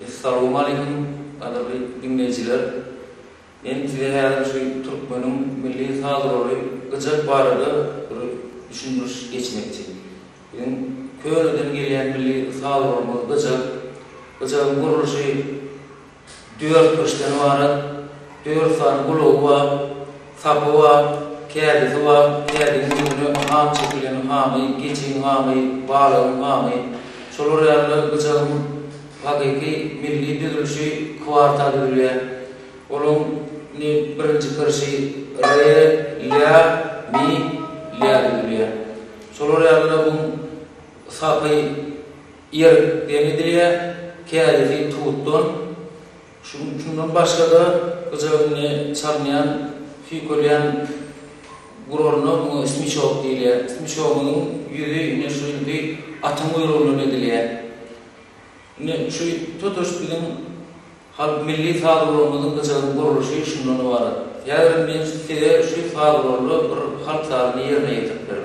Essalawmaleýkim gadyrly diňleýjiler. Men size häzir şu türkmeniň milli saz guraly gyjak barada bir düşündiriş geçmekçi. Biziň köneden gelýän milli saz guralymyz gyjak. Gyjagyň gurluşy Dört kirişden ybarat, dört sany gulagy bar, sapy bar, kädisi bar, kädigiň ýüzüne ham çekilen hamy, geçiň hamy, balygyň hamy. Şolar ýaly-da gyjagyň hakyky milli düzülişi kwarta düzülýär. Olaň indi birinji kirişi re, lýa, mi, lýa düzülýär. Şolar ýaly-da buň sapy Ýerden edilýär, kädisi tutdan. Şundan başga-da gyjagyny çalynýan, süýkelýän guralyna muňa smiçok diýilýär. Smiçogyň ýüzi ine şu indi atyň guýrugyndan edilýär. Ine şu tutuş biziň halk milli saz guralymyzyň gyjagyň gurluşy şundan ybarat. Häzir men size şu saz guralda bir halk sazyny ýerine ýetirip bererin.